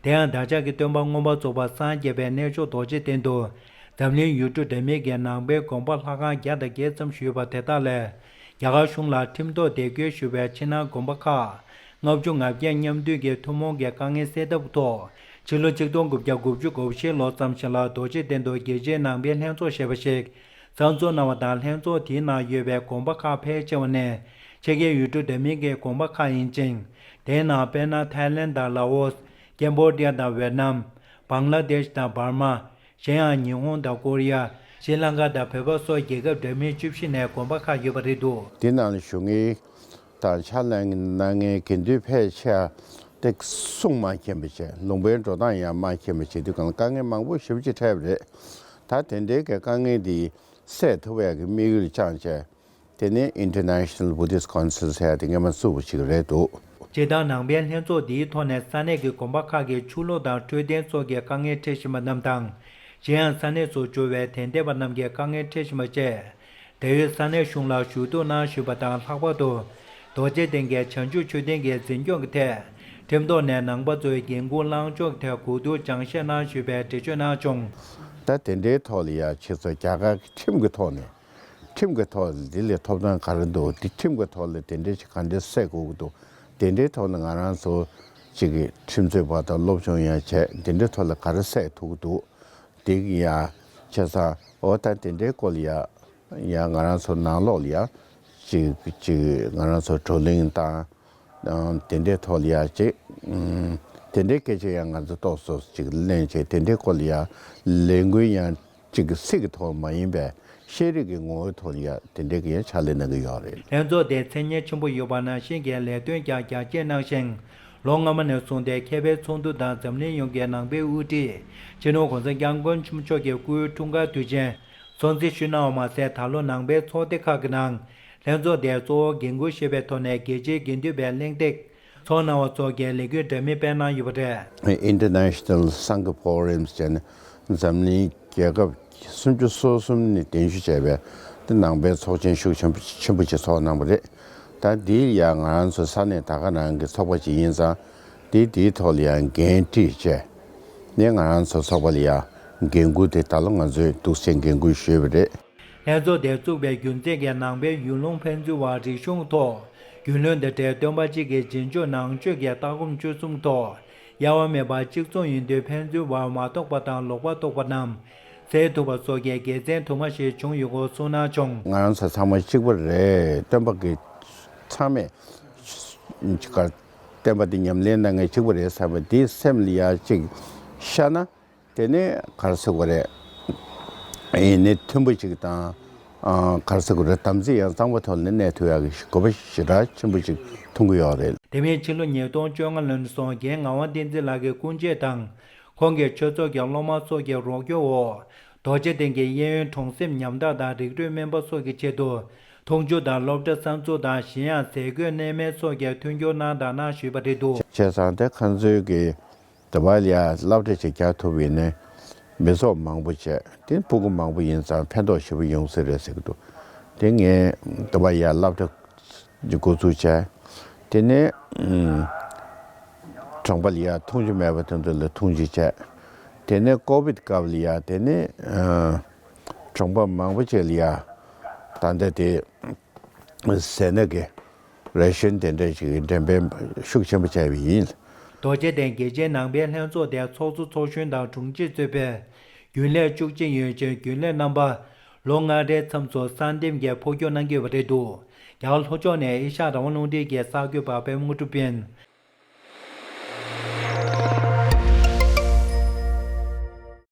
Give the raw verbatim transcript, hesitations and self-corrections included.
དེ་ཡང་བདག་ཅག་གི་སྟོན་པ་མངོན་པར་རྫོགས་པ་སངས་རྒྱས་པའི་གནས་མཆོག་རྡོ་རྗེ་གདན་དུ་འཛམ་གླིང་ཡུལ་གྲུ་འདྲ་མིན་གྱི་ནང་པའི་དགོན་པ་ལྷ་ཁང་བརྒྱ་དང་བརྒྱད་ཙམ་ཞུགས་པ་དེ་དག་ལས། རྒྱ་གར་གཞུང་ལ་ཁྲིམས་ཐོག་དེབ་སྐྱེལ་ཞུས་པའི་ཕྱི་ནང་དགོན་པ་ཁག་ལྔ་བཅུ་ང་བརྒྱད་མཉམ་འདུས་ཀྱིས་ཐུན་མོང་གི་དཀའ་ངལ་སེལ་ཐབས་ཐོག་ཕྱི་ལོ་ཆིག་སྟོང་དགུ་བརྒྱ་དགུ་བཅུ་གོ་བཞི་ལོ་ཙམ་ཞིག་ལ་རྡོ་རྗེ་གདན་དུ་རྒྱལ་སྤྱིའི་ནང་པའི་ལྷན་ཚོགས་ཞེས་པ་ཞིག་གསར་འཛུགས་གནང་བ་དང་། ལྷན་ཚོགས་དེའི་ནང་ཡོད་པའི་དགོན་པ་ཁག་ཕལ་ཆེ་བ་ནི་ཕྱི་རྒྱལ་ཡུལ་གྲུ་འདྲ་མིན་གྱི་དགོན་པ་ཁག་ཡིན་ཅིང་། དེའི་ནང་དཔེར་ན་ཐའི་ལེན་དང་ལའོ་སི། ཀེམ་བོ་ཌི་ཡ་དང་ཝེ་ཏི་ནམ། བང་ལ་དེཤ་དང་འབར་མ། གཞན་ཡང་ཉི་ཧོང་དང་ཀོ་རི་ཡ། ཤྲི་ལང་ཀ་དང་བོད་པ་སོགས་རྒྱལ་ཁབ་འདྲ་མིན་བཅུ་བཞི་ནས་དགོན་པ་ཁག་ཡོད་པ་རེད་འདུག་དེ་ནང་ལ་བཞུགས་མཁན་དང་ཕྱག་ལས་གནང་མཁན་དགེ་འདུན་ཕལ་ཆེ་བ་དེ་གསུང་མ་མཁྱེན་པ་བྱས། ལུང་པའི་འགྲོ་སྟངས་ཡང་མ་མཁྱེན་པ་བྱས་དུས་གང་ལ་དཀའ་ངལ་མང་པོ་ཞེ་པོ་ཅིག་འཕྲད་པ་རེད། ད་དེ་འདྲའི་གི་དཀའ་ངལ་འདི་སེལ་ཐུབ་ཡག་གི་དམིགས་ཡུལ་བཅངས་བྱས། དེ་ནི་International Buddhist Council ཟེར་ཡ་དེ་སྔོན་མ་བཙུགས་པ་ཞིག་རེད་འདུག་སྤྱིར་བཏང་ནང་པའི་ལྷན་ཚོགས་འདིའི་ཐོག་ནས་ས་གནས་ཀྱི་དགོན་པ་ཁག་གི་ཆོས་ལུགས་དང་འཕྲོད་བསྟེན་སོགས་ཀྱི་དཀའ་ངལ་འཕྲད་བཞིན་པ་རྣམས་དང་། གཞན་ཡང་ས་གནས་སུ་འབྱོར་བའི་དད་ལྡན་པ་རྣམས་ཀྱི་དཀའ་ངལ་འཕྲད་བཞིན་པ་བཅས། འབྲེལ་ཡོད་ས་གནས་གཞུང་ལ་ཞུ་གཏུག་གནང་བཞིན་པ་དང་། ལྷག་པར་དུ་རྡོ་རྗེ་གདན་གྱི་བྱང་ཆུབ་མཆོད་རྟེན་གྱི་འཛིན་སྐྱོང་གི་ཐད། ཁྲིམས་ཐོག་ནས་ནང་པ་ཚོའི་འགན་འཁུར་བླང་ཕྱོགས་ཀྱི་ཐད་གོ་བསྡུར་སྦྱང་བཤད་གནང་བཞིན་པའི་འགྲེལ་བརྗོད་གནང་བྱུང་། ད་དེ་འདྲའི་ཐོག་ལ་ཡ་ཁྱེད་ཚོ་རྒྱ་གར་གྱི་ཁྲིམས་ཀྱི་ཐོག་ནས། ཁྲིམས་ཀྱི་ཐོག་ལ་འདི་ལས་ཐོབ་ཐང་ག་རེ་འདུག་འདི་ཁྲིམས་ཀྱི་ཐོག་ལ་དེ་འདྲའི་ཞིག་ག་འདྲ་སེལ་དགོས་ཀྱི་འདུག་དེ་འདྲའི་ཐོག་ལ་ང་རང་ཚོ་གཅིག་གི་ཁྲིམས་རྩོད་པ་དང་སློབ་སྦྱོང་ཡང་བྱས། དེ་འདྲའི་ཐོག་ལ་ག་རེ་སེལ་ཐུབ་ཀྱི་འདུག་དེ་གི་ཡ་བྱས་ཙང་འོ་ད་དེ་འདྲའི་སྐོར་ལ་ཡ་ཡ་ང་རང་ཚོ་ནང་ལོགས་ལ་ཡ་གཅིག་གཅིག་ང་རང་ཚོ་བགྲོ་གླེང་དང་། དེ་འདྲའི་ཐོག་ལ་ཡ་ཅིག་དེ་འདྲའི་སྐད་ཆ་ཡང་ང་ཚོ་ཏོག་ཙམ་ཅིག་གླེང་བྱས། དེ་འདྲའི་སྐོར་ལ་ཡ་ལས་འགུལ་ཡང་ཅིག་སྲིད་ཀྱི་ཐོག་མ་ཡིན་པའི་ཤེས་རིག་གི་ངོ་བོའི་ཐོག་ལ་ཡ་དེ་འདྲའི་གི་ཡ་ཕྱག་ལས་གནང་གི་ཡོད་རེད། ལྷན་ཚོགས་དེ་མཚན་སྙན་ཆེན་པོ་ཡོད་པ་ནང་བཞིན་གྱི་ལས་དོན་ཀྱང་རྒྱ་སྐྱེད་གནང་ཞིང་། ལོ་སྔ་མ་ནས་བཟུང་སྟེ་མཁས་པའི་ཚོགས་འདུ་དང་འཛམ་གླིང་ཡོངས་ཀྱི་ནང་པའི་དབུ་ཁྲིད་སྤྱི་ནོར་གོང་ས་སྐྱབས་མགོན་ཆེན་པོ་མཆོག་གི་སྐུའི་འཁྲུངས་སྐར་དུས་ཆེན་སྲུང་བརྩི་ཞུས་གནང་བ་མ་ཟད། ད་ལོ་ནང་པའི་ཚོགས་སྡེ་ཁག་གི་ནང་ལྷན་ཚོགས་དེས་གཙོ་བོ་འགན་འཁུར་བཞེས་པའི་ཐོག་ནས་རྒྱལ་སྤྱིའི་དགེ་འདུན་པའི་གླེང་སྟེགས་ཚོགས་གནང་བ་སོགས་ཀྱི་ལས་འགུལ་འདྲ་མིན་སྤེལ་གནང་ཡོད་པ་རེད། International Sangha Forums ཟེར་ནས་འཛམ་གླིང་རྒྱལ་ཁབ་སུམ་ཅུ་སོ་གསུམ་ནས་གདན་ཞུ་བྱས་པའི་དེ་ནང་པའི་ཚོགས་ཆེན་ཤུགས་ཆེན་པོ་ཆེན་པོ་ཅིག་ཚོགས་གནང་བ་རེད། ད་འདིར་ཡང་ང་རང་ཚོ་ས་གནས་ད་ག་རང་གི་ཚོགས་པ་ཅིག་ཡིན་ཙང་། དེ་དེའི་ཐོག་ལ་ཡང་འགན་དཀྲིས་བྱས། ནས་ང་རང་ཚོ་ཚོགས་པ་ལ་ཡང་འགན་འཁུར་དེ་ད་ལོ་ང་ཚོས་འདུག་སེ་འགན་འཁུར་ཞུས་པ་རེད། ལྷན་ཚོགས་དེ་བཙུགས་པའི་རྒྱུ་མཚན་གྱིས་ནང་པའི་ཡུལ་ལུང་ཕན་ཚུན་བར་རིག་གཞུང་ཐོག་རྒྱུས་ལོན་དང་འབྲེལ་སྟོན་པ་གཅིག་གི་རྗེས་འཇུག་ནང་ཆོས་ཀྱི་ལྟ་སྒོམ་སྤྱོད་གསུམ་ཐོག་དབྱེ་བ་མེད་པར་གཅིག་མཚུངས་ཡིན་དུས་ཕན་ཚུན་བར་མ་ཐོགས་པ་དང་ལོག་པ་ཐོགས་པ་རྣམས་སེལ་ཐུབ་པ་སོགས་ཀྱི་དགེ་མཚན་དུ་མ་ཞིག་བྱུང་ཡོད་སྐོར་གསུངས་གནང་བྱུང་། ང་རང་ཚོ་ཚང་མ་གཅིག་པ་རེད། སྟོན་པ་གི་ཚང་མས་བསྟན་པ་འདི་ཉམས་ལེན་གནང་མཁན་གཅིག་པ་རེད་བསམ་པ་འདི་སེམས་ལ་ཡ་གཅིག་ཤར་ན། དེ་ནས་ག་རེ་ཟེར་དགོས་རེད། ཡིན་ནའི་མཐུན་པོ་ཅིག་དང་། ཨ། ག་རེ་ཟེར་དགོས་རེད། དམ་ཚིག་ཡང་གཙང་མ་ཐོག་ནས་གནས་ཐུབ་ཡག་གི་དགོས་པ་ཞེ་དྲག་ཆེན་པོ་ཅིག་མཐོང་གི་ཡོད་རེད། དེ་མིན་ཕྱི་ལོ་ཉིས་སྟོང་བཅོ་ལྔ་ལོ་ནས་བཟུང་རྒན་ངག་དབང་བསྟན་འཛིན་ལགས་ཀྱི་སྐུ་མཆེད་དང་། ཁོང་གི་ཆོས་ཚོགས་ཀྱི་སློབ་མ་སོགས་ཀྱི་རོགས་སྐྱོར་འོག་རྡོ་རྗེ་གདན་གྱི་གཡས་གཡོན་གྲོང་གསེབ་ཉམ་ཐག་དང་རིགས་རུས་དམན་པ་སོགས་ཀྱི་ཆེད་དུ་འཐུང་ཆུ་དང་སློབ་གྲྭ་གསར་འཛུགས་དང་། གཞན་ཡང་ཟས་གོས་གནས་མལ་སོགས་ཀྱི་མཐུན་འགྱུར་གནང་དང་གནང་བཞིན་པ་རེད་འདུག་བྱས་ཙང་དེ་ཁོང་ཚོའི་གི་དེ་བ་ལ་ཡ་སློབ་གྲྭ་ཅིག་རྒྱག་ཐུབ་ཡིན་ནའི་མི་ཚོགས་མང་པོ་བྱས། དེ་སྤུ་གུ་མང་པོ་ཡིན་ཙང་ཕན་ཐོགས་ཞེ་པོ་ཡོང་སྲིད་རེད་ཟེར་གི་འདུག་དེ་ངས་དེ་བ་ཡ་སློབ་གྲྭ་འགོ་འཛུགས་བྱས། དེ་ནས་ཨུམ། གྲོང་པ་ལ་ཡ་འཐུང་ཆུ་མེད་པ་དེ་ཚོ་ལ་འཐུང་ཆུ་བྱས། དེ་ནས་ཀོ་བིད་སྐབས་ལ་ཡ་དེ་ནས་ཨ། གྲོང་པ་མང་པོ་ཅིག་ལ་ཡ་ད་ལྟ་དེ་ཟས་སྣ་གི་རེ་ཤན་དེ་འདྲ་ཞིག་འགྲེམས་སྤེལ་ཤུགས་ཆེན་པོ་བྱས་པ་ཡིན། རྡོ་རྗེ་གདན་རྒྱལ་སྤྱིའི་ནང་པའི་ལྷན་ཚོགས་དེའི་ཚོགས་གཙོ་ཚོགས་གཞོན་དང་དྲུང་ཆེ་གཙོས་པའི་རྒྱུན་ལས་བཅུ་གཅིག་ཡོད་ཅིང་། རྒྱུན་ལས་རྣམ་པ་ལོ་ལྔ་རེའི་མཚམས་སུ་གསར་འདེམས་ཀྱིས་འཕོ་འགྱུར་གནང་གི་ཡོད་པ་རེད་འདུག་རྒྱ་གར་ལྷོ་ཕྱོགས་ནས་ཨེ་ཤ་ཡ་རང་དབང་རླུང་འཕྲིན་གྱི་གསར་འགོད་པ་པད་མ་དངོས་གྲུབ་ཡིན།